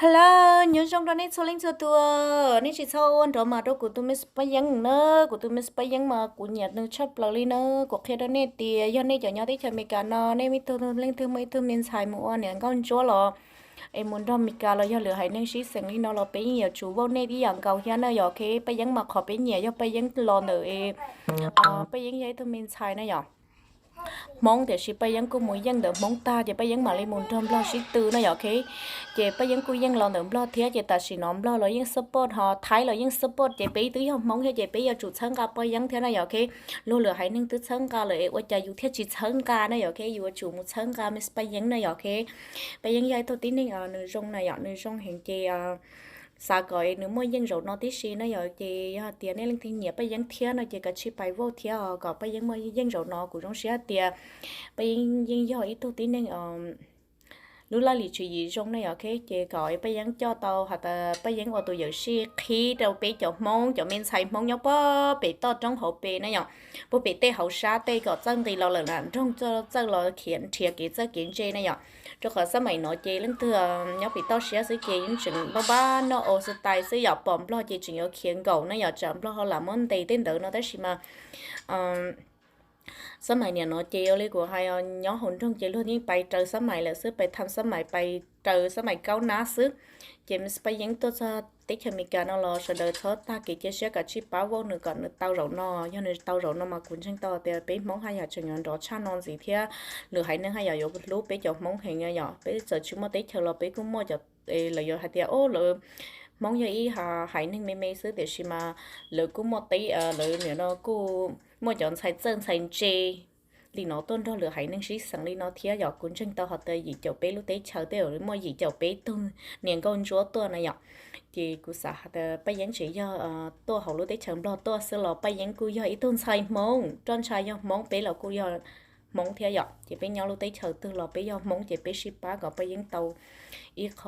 Hello, nyob zoo rau nej txhua leej txhua tus. Nej tsis txhob ua nrov mas rau kuv tus me Paj Yeeb na. Kuv tus me Paj Yeeb mas kuv nyiam nws tshaj plaws li na. Kuv qhia rau nej tias yog nej cov nyob teb chaws Amelikas no, nej ib tug leej twg muaj ib tug me ntxhais mus ua niam nkauj ntsuab los es mus nrog Amelikas los yog lwm haiv neeg sib xeem li no los peb yeej yuav tsum vaub nej ib yam nkaus thiab na yom. Ok, Paj Yeeb mas qhov peb nyiam yog Paj Yeeb los ntawm, Paj Yeeb yog ib tug me ntxhais na yom, Hmoob, tiam sis Paj Yeeb kuj mus yeej ntawm Hmoob tag ces Paj Yeeb mam li mus nrog Nplog sib tw na yom. Ok, ces Paj Yeeb kuj yeej los ntawm Nplog thiab ces tam sim no Nplog los yeej support ho Thaib los yeej support ces peb twb yog Hmoob thiab ces peb yuav tsum txhawb nqa Paj Yeeb thiab na yom. Ok, luag lwm haiv neeg twb txhawb nqa lawm es ua cas yus thiaj tsis txhawb nqa na yom. Ok, yus yuav tsum mus txhawb nqa Miss Paj Yeeb na yom. Ok, Paj Yeeb yog ib tug tib neeg nws zoo na yom, nws zoo heev ces xav kom nws muaj yeej zaum no tib si na yom. Ces yog tias nej leej twg nyiam Paj Yeeb thiab no ces kav tsij pais vote thiab kom Paj Yeeb muaj yeej zaum no. Kuv zoo siab tias Paj Yeeb yeej yog ib tug tib neeg lub laj lim tswv yim zoo na yom. Ok, ces kom Paj Yeeb coj tau has tas Paj Yeeb ua tus yawm sij qhib rau peb cov Hmoob, cov me ntxhais Hmoob nyob puag pem toj roob hauv pes na yom, puag pem tej hauv sab tej kom txawj nqis los lawm na, nroog txawj los khiav nrhiav kev txawj kev ntse na yom. Rau qhov xab maim no ces leej twg nyob pem toj siab xwb ces yeej tseem npaj npaj noj ua xwb tais xwb yom, pom Nplog ces tseem yuav khiav nkaum na yom, tsam Nplog ho lam muab ntes tej ntawd no tab sis mas xab maim niam no ces ua li kuv hais, nyob hauv nroog ces luag yeej pais raws xab maim lawm xwb, pais tham xab maim, pais raws xab maim kaub nab xwb. Ces Miss Paj Yeeb tuaj txog teb chaws Amelikas no los sawv daws txhob tag kev cia siab, kav tsij pab vote nws kom nws tau zaum no. Yog nws tau zaum no mas kuv ntseeg tau tias peb Hmoob haj yam tseem yuav nrov tshaj no ntxiv thiab, lwm haiv neeg haj yam yuav hlub peb cov Hmoob heev yom. Peb txawm tsis muaj teb chaws los peb kuj muaj cov, lawv yuav hais tias o lawv Hmoob yog ib haiv neeg me me xwb tiam sis mas lawv kuj muaj teb, lawv nim no kuj muaj cov ntxhais txawj ntxhais ntse li no tuaj nrog lwm haiv neeg sib xeem li no thiab yom. Kuv ntseeg tau hais tias yim caum peb lub teb chaws tej zaum muaj yim caum peb tug niam nkauj ntsuab tuaj na yom. Ces kuv xav hais tias Paj Yeeb tseem yog tuaj hauv lub teb chaws Nplog tuaj xwb los Paj Yeeb kuj yog ib tug ntxhais Hmoob, roj ntsha yog Hmoob, peb los kuj yog Hmoob thiab yom. Ces peb nyob lub teb chaws twg los peb yog Hmoob ces peb sib pab kom Paj Yeeb tau ib qho